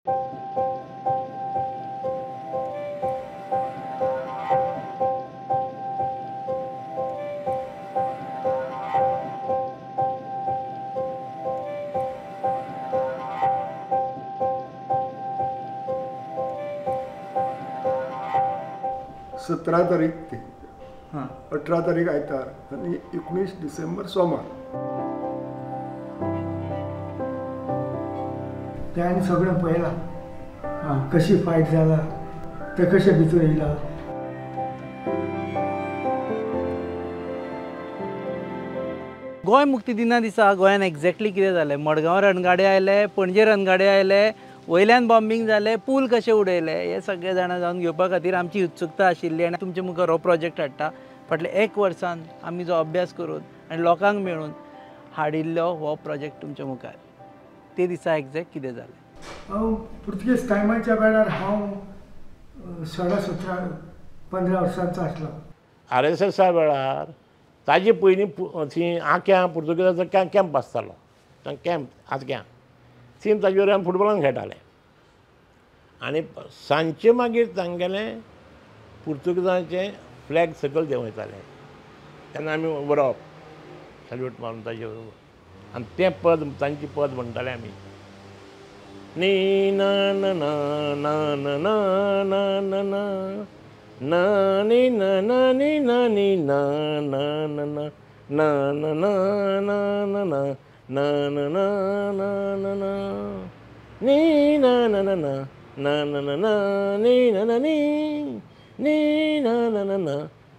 सतरा तारीख ती, 18 तारीख आयतार आनी 19 डिसेंबर सोमार. तें सगळें पळयलां, कशी फायट जाला, ते कशे भितर येयला. गोंय मुक्ती दिना दिसा गोंयान एक्झॅक्टली कितें जालें? मडगांव रणगाडे आयले, पणजे रणगाडे आयले, वयल्यान बॉम्बिंग जालें, पूल कशें उडयले, हे सगळे जाणा जावन घेवपा खातीर आमची उत्सुकता आशिल्ली आनी तुमचे मुखार हो प्रोजेक्ट हाडटा. फाटल्या एक वर्सान आमी जो अभ्यास करून आनी लोकांक मेळून हाडिल्लो हो प्रोजेक्ट तुमच्या मुखार. ते दिसा एक्झॅक्ट कितें जालें? हांव पुर्तुगेज टायमाच्या वेळार हांव 16, 17, 15 वर्सांचो आसलो. आर एस एसा वेळार ताजे पयलीं थंय आक्यां पुर्तुगेजाचो कॅम्प आसतालो, कॅम्प आक्यां थंय ताजे बरोबर आमी फुटबॉलान खेळटाले. आनी सांजचे मागीर तांगेलें पुर्तुगेजांचें फ्लॅग सकयल देंवयताले, तेन्ना आमी उबो सॅल्यूट मारून ताजे बरोबर आनी तें पद तांचें पद म्हणटाले आमी. नी ना ना ना ना ना ना ना ना ना नी ना ना नी ना नी ना ना ना ना ना ना ना ना ना ना ना ना ना ना ना नी ना ना ना ना ना ना ना ना नी ना ना नी नी ना ना ना ना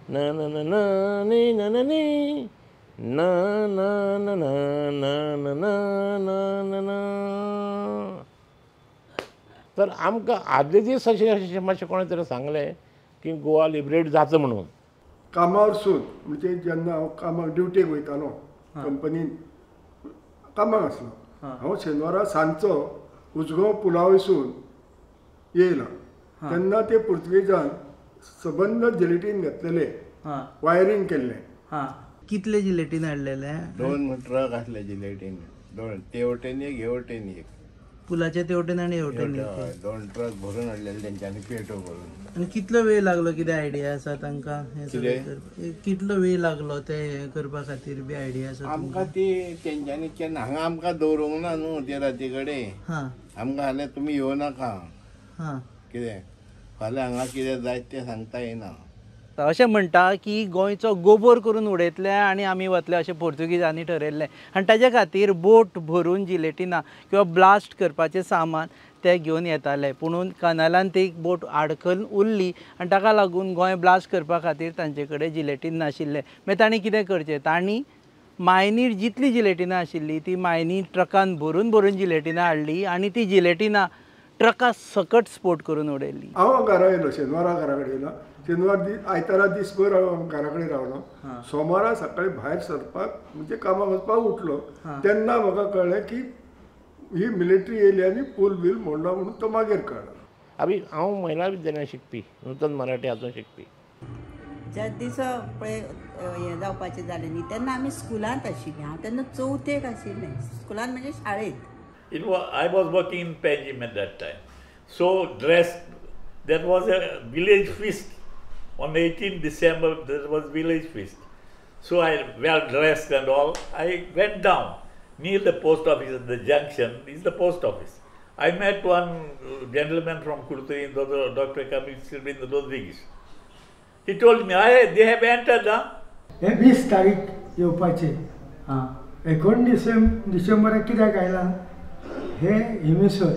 ना ना ना ना नी ना ना नी ना ना ना ना ना ना ना ना ना. तर आमकां आदले दीस अशें अशें मातशें कोणें तरी सांगलें की गोवा लिबरेट जाता म्हणून. कामावरसून म्हणजे जेन्ना हांव कामाक ड्युटेक वयतालो, कंपनीन कामाक आसलो, हांव शेनवारा सांजचो उजगांव पुला वयसून येयला तेन्ना ते पुर्तुगेजान सबंद जिलेटीन घातलेले, वायरींग केल्लें. कितले जिलेटीन हाडलेले? 2 ट्रक आसले जिलेटीन, 2 ते वटेन एक, हे वटेन एक, पुलाचे ते वटेन आनी हे वटेन 2 ट्रक भरून हाडलेले तेंच्यांनी, पेटो भरून. आनी कितलो वेळ लागलो, कितें आयडिया आसा तांकां? कितलो वेळ लागलो ते हें करपा खातीर बी आयडिया आसा आमकां? ती तेंच्यांनी केन्ना हांगा आमकां दवरूंक ना न्हू ते राती कडेन. आमकां हाल्यार तुमी येवं नाका, कितें फाल्यां हांगा कितें जायत तें सांगता येना. अशें म्हणटा की गोंयचो गोबोर करून उडयतले आनी आमी वतले अशें पोर्तुगीजांनी ठरयल्लें आनी ताजे खातीर बोट भरून जिलेटिना किंवा ब्लास्ट करपाचें सामान ते घेवन येताले. पुणून कनालान ती बोट आडखळून उरली आनी ताका लागून गोंय ब्लास्ट करपा खातीर तांचे कडेन जिलेटीन नाशिल्लें. मागीर तांणी कितें करचें? तांणी मायनीर जितली जिलेटिना आशिल्ली ती मायनी ट्रकान भरून भरून जिलेटिना हाडली आनी ती जिलेटिना ट्रका सकट स्पोट करून उडयली. हांव घरा येयलो, शेनवारा घरा कडेन येयलो. शेनवार दीस आयतारा दीसभर हांव घरा कडेन रावलो. सोमारा सकाळी भायर सरपाक म्हणजे कामाक वचपाक उठलो तेन्ना म्हाका कळ्ळें की ही मिलिटरी येयली आनी पूल बील मोडलो म्हणून तो मागीर कळ्ळो. अभी हांव महिला विद्यालयांत शिकपी, नूतन मराठी हातूंत शिकपी. ज्या दिसा पळय हें जावपाचें जालें न्ही तेन्ना आमी स्कुलांत आशिल्लीं. हांव तेन्ना चवथेक आशिल्लें, स्कुलांत म्हणजे शाळेंत. I was working in Panjim at that time. So dressed, there was a village feast. On 18 December, there was village feast. So I well dressed and all. I went down near the post office at the junction is the post office. I met one gentleman from Kurturi, Dr. Kamil Silvin Rodriguez. He told me, they have entered. Huh? हे 20 तारीख येवपाचे, 19 डिसेंबराक कित्याक आयला हे हिमेसर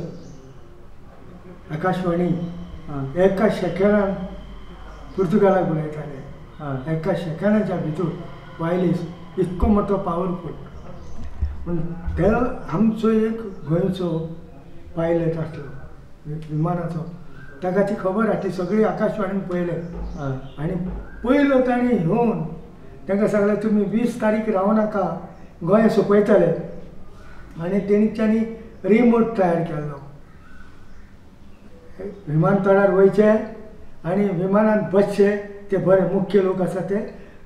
आकाशवाणी एका second dan पुर्तुगालाक उलयताले. एका सेकंडाच्या भितर वायलेस इतको मोठो पावरफूल. पूण ते आमचो एक गोंयचो पायलट आसलो विमानाचो, ताका ती खबर आसली, सगळी आकाशवाणीन पळयलें आनी पयलो ताणें येवन तांकां सांगलें तुमी 20 तारीख रावं नाका, गोंय सोंपयतले. आनी तेंच्यांनी रिमोट तयार केल्लो, विमानतळार वयचे आनी विमानान बसचे ते बरे मुख्य लोक आसा ते,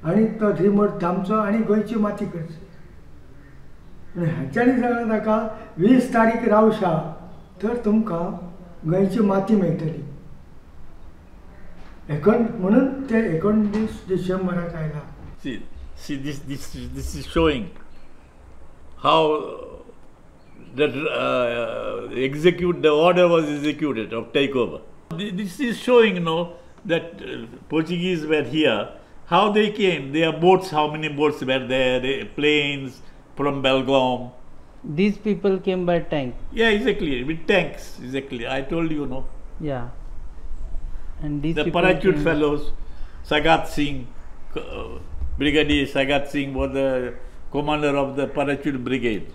आनी तो रिमोट दामचो आनी गोंयची माती करची. आनी हांच्यांनी सांगलें ताका 20 तारीख रावशा तर तुमकां गोंयची माती मेळटली एकोण म्हणून ते 19 डिसेंबराक आयला. See, see this, this, this is showing how that the order was executed of takeover. This is showing, you know, that Portuguese were here, how they came, their boats, how many boats were there, the planes from Belgaum. These people came by tank. Yeah, exactly, with tanks, exactly. I told you, no. Yeah. And these the parachute fellows, Sagat Singh, Brigadier Sagat Singh was the commander of the parachute brigade.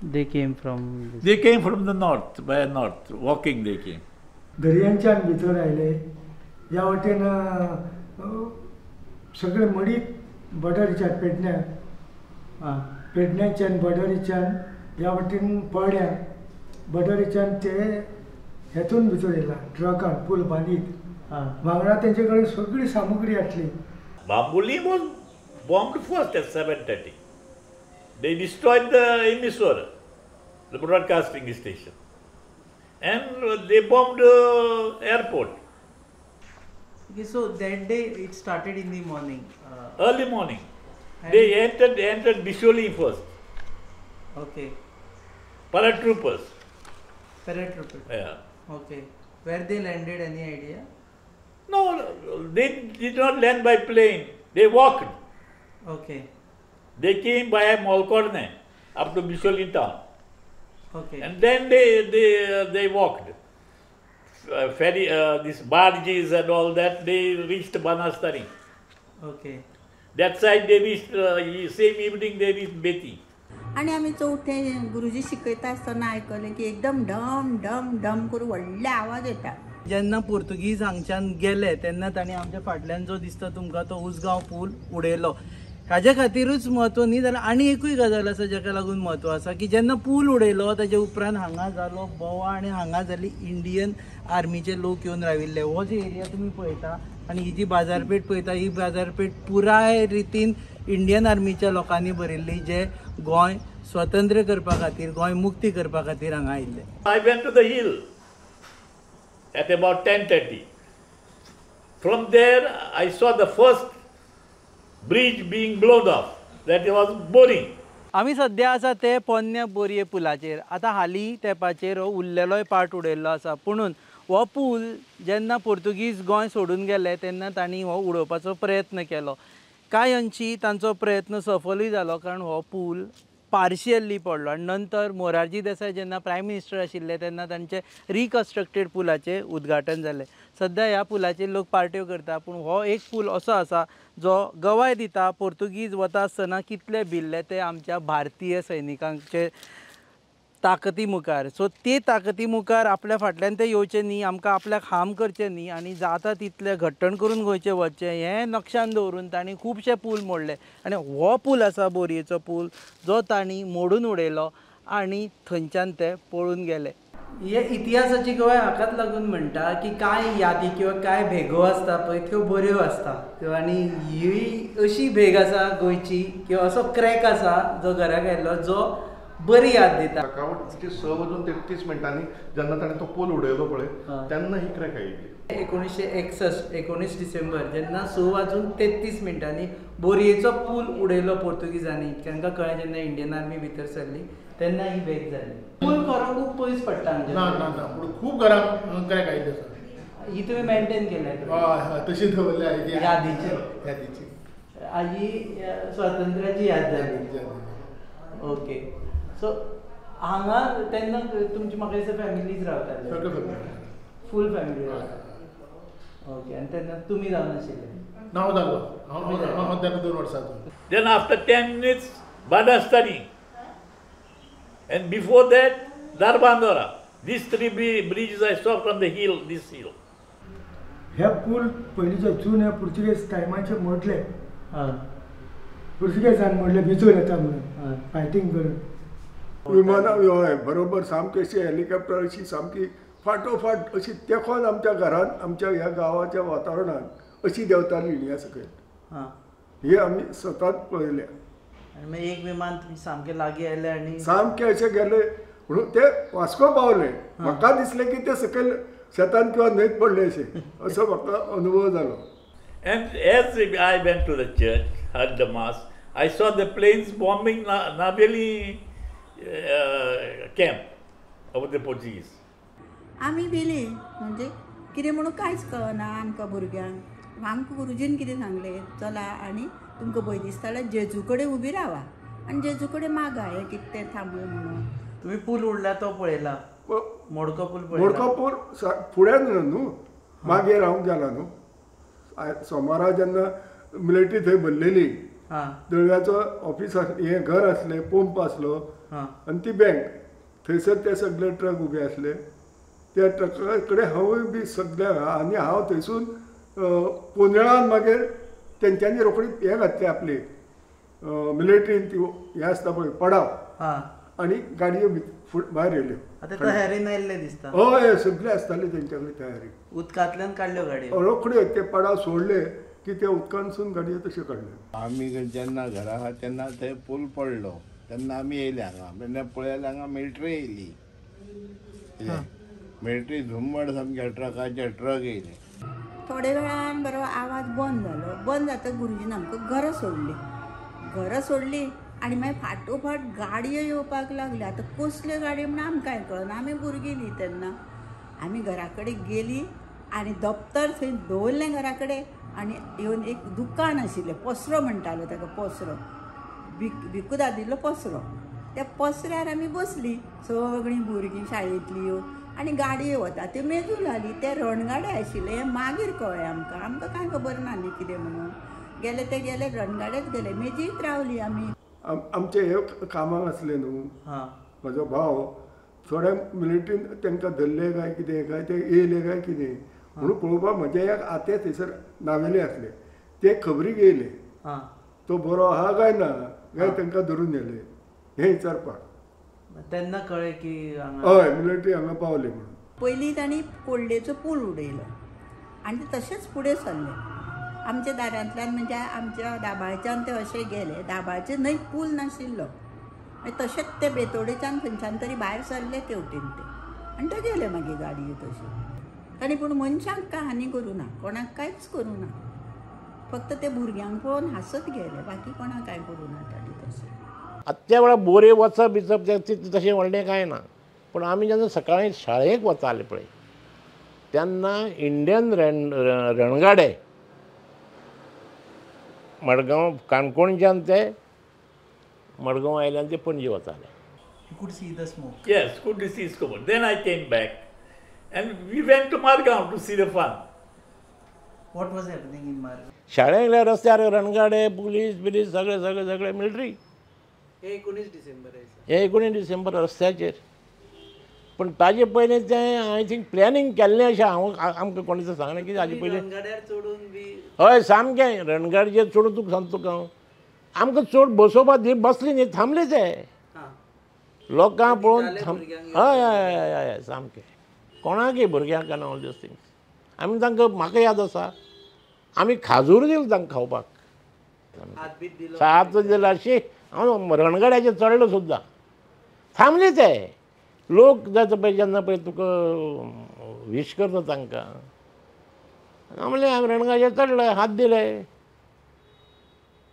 They came from... This. They came from the north, by north, walking they came. दर्यांच्यान भितर आयले ह्या वटेन सगळे मडीत बॉर्डरीच्यान पेडण्या पेडण्याच्यान बॉर्डरीच्यान ह्या वटेन पळ्या बॉर्डरीच्यान ते हेतून भितर येयला ट्रकान पूल बांदीत वांगडा तेंचे कडेन सगळी सामुग्री आसली. Bambolim was bombed first at 7:30. They destroyed the emissor, the broadcasting station, and they bombed the airport. Okay, so that day it started in the morning. Early morning. They entered Bicholim first. Okay. Paratroopers. Paratroopers. Yeah. Okay. Where they landed, any idea? No, they did not land by plane. They walked. Okay. They came by Molkorne up to Bicholim town. Okay. And then they walked. Ferry, these barges and all that, they reached Banastari. Okay. That side they reached, same evening they reached Beti. आनी आमी चवथे गुरुजी शिकयता आसतना आयकलें की एकदम ढम ढम ढम करून व्हडले आवाज येता. जेन्ना पोर्तुगीज हांगच्यान गेले तेन्ना तांणी आमच्या फाटल्यान जो दिसता तुमकां तो उसगांव पूल उडयलो. हाजे खातीरूच म्हत्व न्ही जाल्यार आनी एकूय गजाल आसा जाका लागून म्हत्व आसा की जेन्ना पूल उडयलो ताजे उपरांत हांगा जालो बोवा आनी हांगा जाली इंडियन आर्मीचे लोक येवन राविल्ले. हो जो एरिया तुमी पळयता आनी ही जी बाजारपेठ पळयता ही बाजारपेठ पुराय रितीन इंडियन आर्मीच्या लोकांनी भरिल्ली जे गोंय स्वतंत्र करपा खातीर गोंय मुक्ती करपा खातीर हांगा आयिल्ले. I went to the hill at about 10:30. From there I saw the first bridge being blown off. That was boring. आमी सद्या आसा ते पोन्न्या बोरये पुलाचेर. आतां हालीं तेंपाचेर हो उरलेलोय पार्ट उडयल्लो आसा, पुणून हो पूल जेन्ना पोर्तुगीज गोंय सोडून गेले तेन्ना तांणी हो उडोवपाचो प्रयत्न केलो. कांय अंशी तांचो प्रयत्न सफलूय जालो कारण हो पूल पार्शियली पडलो आनी नंतर मोरारजी देसाय जेन्ना प्रायम मिनिस्टर आशिल्ले तेन्ना तांचे रिकन्स्ट्रक्टेड पुलाचें उद्घाटन जालें. सद्या ह्या पुलाचेर लोक पार्ट्यो करता, पूण हो एक पूल असो आसा जो गवाय दिता पोर्तुगीज वता आसतना कितले भिल्ले ते आमच्या भारतीय सैनिकांचे ताकदी मुखार. सो ते ताकदी मुखार आपल्या फाटल्यान ते येवचे न्ही, आमकां आपल्याक हार्म करचें न्ही आनी जाता तितलें घट्टण करून गोंयचें वचचें हें नक्षान दवरून तांणी खुबशे पूल मोडले आनी हो पूल आसा बोरयेचो पूल जो तांणी मोडून उडयलो आनी थंयच्यान ते पळून गेले. हे इतिहासाची गवाय हाकाच लागून म्हणटा की कांय यादी किंवा कांय भेगो आसता पळय त्यो बऱ्यो आसता त्यो, आनी ही अशी भेग आसा गोंयची किंवा असो क्रॅक आसा जो घराक आयिल्लो जो बरी याद दिता. सकाळचे 6 वाजून 33 मिनटांनी जेन्ना ताणें तो पूल उडयलो पळय तेन्ना ही क्रॅक आयिल्ली. 1961 19 डिसेंबर जेन्ना 6 वाजून 33 मिनटांनी बोरयेचो पूल उडयलो पोर्तुगीजांनी, तांकां कळ्ळें जेन्ना इंडियन आर्मी भितर सरली तेन्ना ही भेग जाली. पूल खरो खूब पयस पडटा. ना ना ना, पूण खूब घरांक क्रॅक आयिल्ली आसा. ही तुमी मेंटेन केल्या? हय हय, तशी दवरल्या यादीची. यादीची आजी स्वातंत्र्याची याद जाली. ओके, सो हांगा तेन्ना तुमची म्हाका दिसता फॅमिलीज रावताले? फूल फॅमिली रावता. ओके, आनी तेन्ना तुमी जावनाशिल्ले? ना, हांव जाल्लो, हांव तेन्ना 2 वर्सांचो. Then after 10 minutes Banastari and before that Dharbandora. These three bridges I saw from the hill, this hill. हे पूल पयलींचे जुने पुर्तुगेज टायमाचे मोडले, पुर्तुगेजान मोडले भितर येता म्हणून फायटींग करून. विमानां हय बरोबर सामकी अशी हेलिकॉप्टर अशी सामकी फाटोफाट अशी तेकोन आमच्या घरान आमच्या ह्या गांवाच्या वातावरणान अशी देंवताली ह्या सकयल. हे आमी सतत पळयल्या. आनी मागीर एक विमान तुमी सामकें लागीं आयलें आनी सामकें अशें गेलें, म्हणून ते वास्को पावले. म्हाका दिसलें की ते सकयल शेतान किंवा न्हंयत पडले अशें, असो म्हाका अनुभव जालो. And as I went to the church, heard the mass, I saw the planes bombing Navelim camp of the Portuguese. आमी भिली म्हणजे कितें म्हणून कांयच कळना आमकां भुरग्यांक. आमकां गुरुजीन कितें सांगलें, चला आनी तुमकां भंय दिसता जाल्यार जेजू कडेन उबी रावा आनी जेजू कडेन मागा हें कितें तें थांबय म्हणून. तुमी पूल उडला तो पळयला, मोडको पूल पळयला? मोडको पूल फुड्यान न्हू, मागीर हांव गेला न्हू. सोमारा जेन्ना मिलिटरी थंय भरलेली, दळव्याचो ऑफिस हें घर आसलें, पंप आसलो आनी ती बँक, थंयसर ते सगळे ट्रक उबे आसले. त्या ट्रका कडेन हांवूय बी सगळे, आनी हांव थंयसून पोनेळान मागीर तेंच्यांनी रोखडी हें घातली आपली मिलिटरीन ती हें आसता पळय पडाव, आनी गाडयो भायर येयल्यो. आतां तयारीन आयिल्ले दिसता. हय, सगळे आसताले तेंच्या कडेन तयारी. उदकांतल्यान काडल्यो गाडयो रोखड्यो, ते पडाव सोडले की ते उदकांतसून गाडयो तश्यो काडल्यो. आमी जेन्ना घरा आहा तेन्ना थंय पूल पडलो, तेन्ना आमी येयले हांगा. तेन्ना पळयल्यार हांगा मिलिटरी येयली, मिलिटरी झुंबड सामक्या ट्रकाचे ट्रक येयले. थोडे वेळान बरो आवाज बंद जालो. बंद जाता गुरुजीन आमकां घरां सोडली. घरां सोडली आनी मागीर फाटोफाट गाडयो येवपाक लागल्यो. आतां कसल्यो गाडयो म्हण आमकांय कळना, आमी भुरगीं न्ही तेन्ना. आमी घरा कडेन गेलीं आनी दप्तर थंय दवरलें घरा कडेन आनी येवन एक दुकान आशिल्लें, पसरो म्हणटालो ताका, पसरो, भिकू दादिल्लो पसरो. त्या पसऱ्यार आमी बसलीं सगळीं भुरगीं शाळेंतलीं येवन, आनी गाडयो वता त्यो मेजूं लागली. ते रणगाडे आशिल्ले हें मागीर कळ्ळें आमकां, आमकां कांय खबर ना न्ही कितें म्हणून. गेले ते गेले रणगाडेच गेले, मेजीत रावली आमी. आमचे हे कामाक आसले न्हू, म्हजो भाव थोड्या मिलिटरीन तांकां धरले काय कितें काय ते येयले काय कितें म्हणून पळोवपाक म्हजे एक आते थंयसर नावेले आसले, ते खबरीक येयले, तो बरो आहा काय ना काय तांकां धरून येयले हें विचारपाक. तेन्ना कळ्ळें की हय मिलिटरी हांगा पावली म्हणून. पयलीं तांणी कोल्लेचो पूल उडयलो आनी ते तशेंच फुडें सरले. आमच्या दारांतल्यान म्हणजे आमच्या दाबाळच्यान ते अशे गेले, दाबाळचे न्हय पूल नाशिल्लो, मागीर तशेंच ते बेतोडेच्यान खंयच्यान तरी भायर सरले ते वटेन ते, आनी ते गेले मागीर गाडयो तश्यो. तांणी पूण मनशांक कांय हानी करूं ना, कोणाक कांयच करूं ना, फक्त ते भुरग्यांक पळोवन हांसत गेले, बाकी कोणाक कांय करूं ना तांणी तशें. आतां त्या वेळार बोरे वचप बिचप तें तशें व्हडलें कांय ना, पूण आमी जेन्ना सकाळीं शाळेक वताले पळय तेन्ना इंडियन रणगाडे मडगांव काणकोणच्यान ते मडगांव आयले आनी ते पणजे वताले. You could see the smoke. Yes, could see smoke. Then I came back and we went to Margao to see the fun. What was happening in Margao? शाळेक गेल्यार रस्त्यार रणगाडे, पुलीस बिलीस सगळे सगळे सगळे मिलिटरी. हे 19 डिसेंबर, हे 19 डिसेंबर रस्त्याचेर. पूण ताजे पयलीं तें I think planning केल्लें अशें हांव आमकां कोणें सांगलें की ताजे पयलीं रणगाड्यार चडून बी. हय सामकें रणगाडयेर चडून तुका सांगता तुका हांव, आमकां चड बसोवपाक दी बसली न्ही, थांबले ते लोकांक पळोवन. हय हय हय हय सामकें कोणाकय भुरग्यांक आनी ऑल these things. आमी तांकां, म्हाका याद आसा आमी खाजूर दिलो तांकां खावपाक, हात दिलो अशी हांव रणगाड्याचेर चडलो सुद्दां, थांबले ते लोक. जाता पळय जेन्ना पळय तुका वीश करता तांकां, हांव म्हणलें हांव रणगाड्याचेर चडले, हात दिले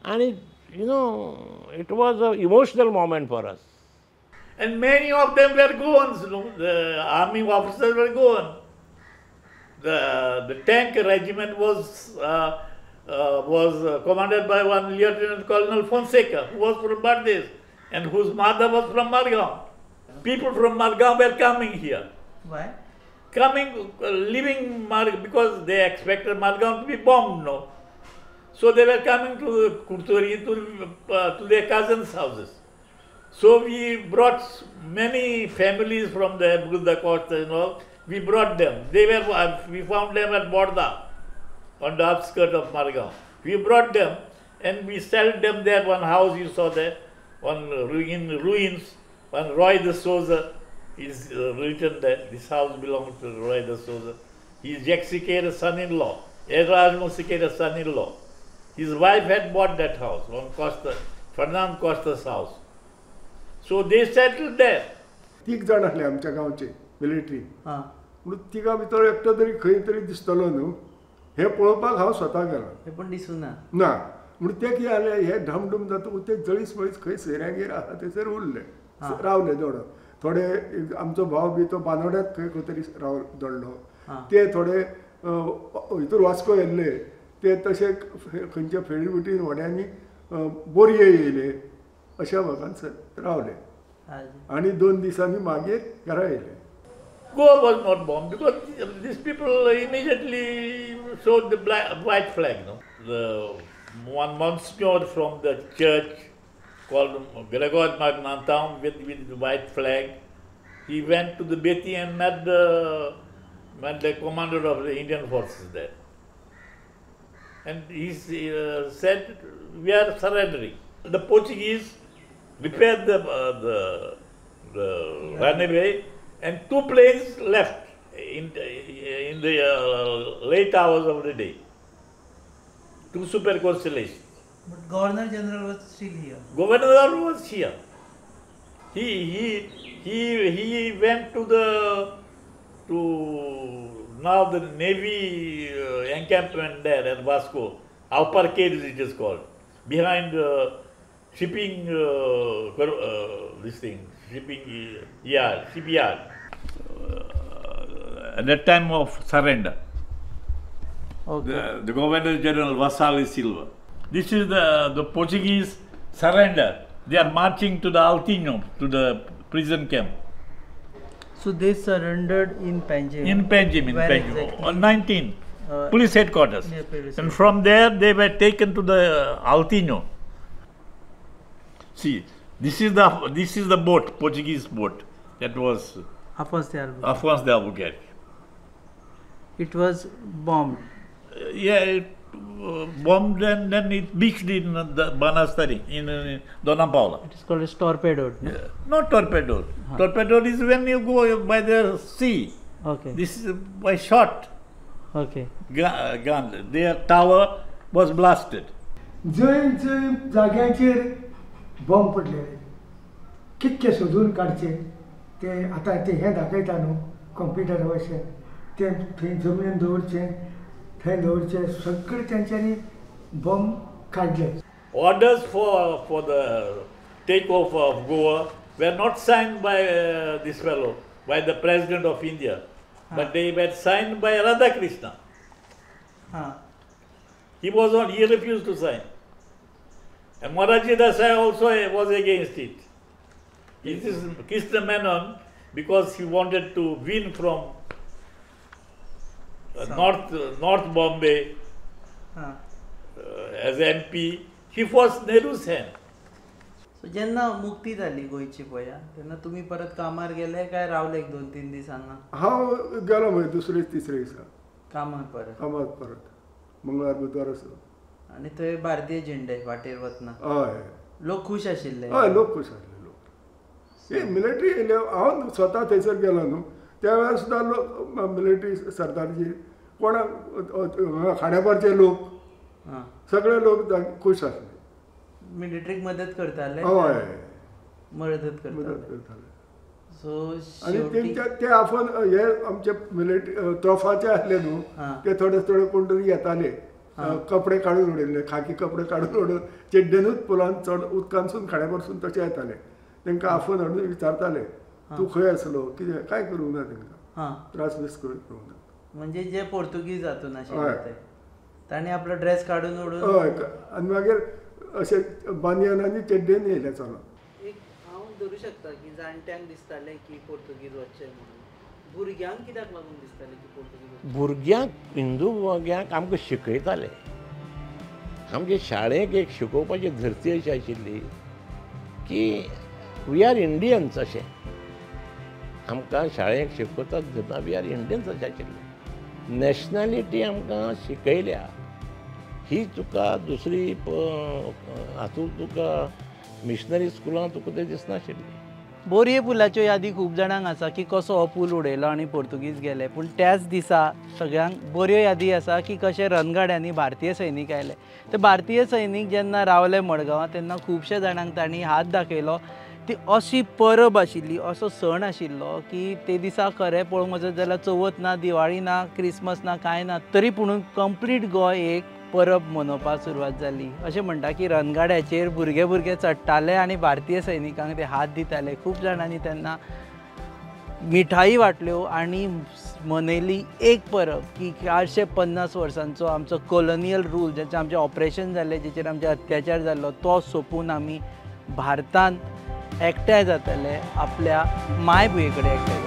आनी you know it was a emotional moment for us. And many of them were Goans, you know, the army officers were Goan. The tank regiment was commanded by one Lieutenant Colonel Fonseca, who was from Bardez and whose mother was from Margao. People from Margao were coming here. Why? Coming, leaving Margao because they expected Margao to be bombed, no? So they were coming to Curtorim, to their cousins' houses. So we brought many families from the Buddha Costa and all. We brought them. They were, we found them at Borda, on the outskirts of Margao. We brought them and we settled them there. One house you saw there, one in ruins. One Roy de Souza is written there. This house belonged to Roy de Souza. He is Jack Siqueira's son-in-law, Erasmo Siqueira's son-in-law. His wife had bought that house, on Costa, Fernand Costa's house. So they settled there. तीग जाण आसले आमच्या गांवचे military, म्हणून तिगा भितर एकटो तरी खंय तरी दिसतलो न्हू हें पळोवपाक हांव स्वता गेलो, पूण दिसूना ना. म्हणून ते कितें जालें, हे ढमढूम जातकूच ते जळीस मळीस खंय सोयऱ्यांगेर आसा थंयसर उरले, रावले दोडो. थोडे आमचो भाव बी तो बांदोड्यांत खंय खंय तरी राव दडलो, ते थोडे हितूर वास्को येयल्ले ते तशे खंयच्या फेरी व्हड्यांनी बोरये येयले, अशा भागान रावले आनी 2 दिसांनी मागीर घरा येयले. Goa was not bombed because these people immediately showed the white flag. No? The one monsignor from the church called Gregor Magnantown with the white flag, he went to the Beti and met the commander of the Indian forces there. And he said, we are surrendering. The Portuguese repaired the runaway, and 2 planes left in the late hours of the day. 2 super constellations. But Governor General was still here. Governor was here. He went to now the Navy encampment there at Vasco, Upper Cades it is called, behind shipping this thing, shipping yard, shipyard. At that time of surrender, okay. The Governor General Vasali Silva. This is the Portuguese surrender. They are marching to the Altinho, to the prison camp. So they surrendered in Panjim. In Panjim, in Panjim, exactly? On 19, police headquarters. Near Paris. And from there they were taken to the Altinho. See, this is the boat, Portuguese boat that was Afonso de Albuquerque. Afonso de Albuquerque. It was bombed. Yeah, it bombed and then it beached in the Banastari, in Dona Paula. It is called a torpedo. No? Yeah, not torpedo. Huh. Torpedo is when you go by the sea. Okay. This is by shot. Okay. Gun. Their tower was blasted. जंय जंय जाग्याचेर bomb पडलेले कितके सोदून काडचे ते आतां ते हें दाखयता न्हू कंप्युटरा भशेन ते थंय जमनीन दवरचें थंय दवरचें सगळें तेंच्यांनी बॉम्ब काडले. Orders for the takeover of Goa were not signed by this fellow, by the President of India, but they were signed by Radhakrishna. He was on, he refused to sign. And Morarji Desai also was against it. It is Krishna Menon, because he wanted to win from North Bombay as MP, he forced Nehru's hand. So, जेन्ना मुक्ती जाली गोंयची पळया तेन्ना तुमी परत कामार गेले काय रावले एक 2-3 दीस हांगा? हांव गेलो मागीर दुसरे तिसरे दिसा कामार परत. कामार परत मंगळार बुधवार असो. आनी थंय भारतीय झेंडे वाटेर वतना. हय. लोक खूश आशिल्ले. हय, लोक खूश आशिल्ले. लोक हे मिलिटरी येयले, हांव स्वता थंयसर गेलो न्हू त्या वेळार सुद्दां लोक मिलिटरी सरदारजी कोणाक खांडेपारचे लोक सगळे लोक खूश आसले. मिलिटरीक मदत करताले. हय, मदत करताले. सो आनी तेंच्या ते आफोन हे आमचे मिलिटरी तोफाचे आसले न्हू ते थोडे थोडे कोण तरी येताले, कपडे काडून उडयल्ले, खाकी कपडे काडून उडोवन चेड्डेनूच पुलान चड उदकांतसून खांडेपारसून तशे येताले. तांकां आफोन हाडून विचारताले तूं खंय आसलो कितें, काय करूंक ना तांकां, त्रास बीस करूंक ना. म्हणजे जे पोर्तुगीज हातून आशिल्ले ते तांणी आपलो ड्रेस काडून उडोवन. हय, आनी मागीर अशें बानयान आनी चेड्डेन येयले चलो. एक हांव धरूं शकता की जाणट्यांक दिसतालें की पोर्तुगीज वचचे म्हणून, भुरग्यांक कित्याक लागून दिसतालें की पोर्तुगीज? भुरग्यांक, हिंदू भुरग्यांक आमकां शिकयताले. आमचे शाळेक एक शिकोवपाची धरती अशी आशिल्ली की we are Indians अशें आमकां शाळेक शिकयतात तेन्ना we are Indians अशें आशिल्लें. नॅशनॅलिटी आमकां शिकयल्या. ही तुका दुसरी हातूंत तुका मिशनरी स्कुलांत तुका तें दिसनाशिल्लें. बोरये पुलाच्यो यादी खूब जाणांक आसा की कसो हो पूल उडयलो आनी पोर्तुगीज गेले, पूण त्याच दिसा सगळ्यांक बऱ्यो यादी आसा की कशे रणगाड्यांनी भारतीय सैनीक आयले. ते भारतीय सैनीक जेन्ना रावले मडगांवां तेन्ना खुबशे जाणांक तांणी हात दाखयलो ती अशी परब आशिल्ली, असो सण आशिल्लो की ते दिसा खरें पळोवंक वचत जाल्यार चवथ ना, दिवाळी ना, क्रिसमस ना, कांय ना, तरी पुणून कंप्लीट गोंय एक परब मनोवपाक सुरवात जाली. अशें म्हणटा की रणगाड्याचेर भुरगे भुरगे चडटाले आनी भारतीय सैनिकांक ते हात दिताले. खूब जाणांनी तेन्ना मिठाई वांटल्यो आनी मनयली एक परब की 450 वर्सांचो आमचो कॉलोनियल रूल, जेचें आमचें ऑपरेशन जालें, जेचेर आमचें अत्याचार जाल्लो, तो सोंपून आमी भारतांत एकठांय जातले, आपल्या मायभुंये कडेन एकठांय जातले.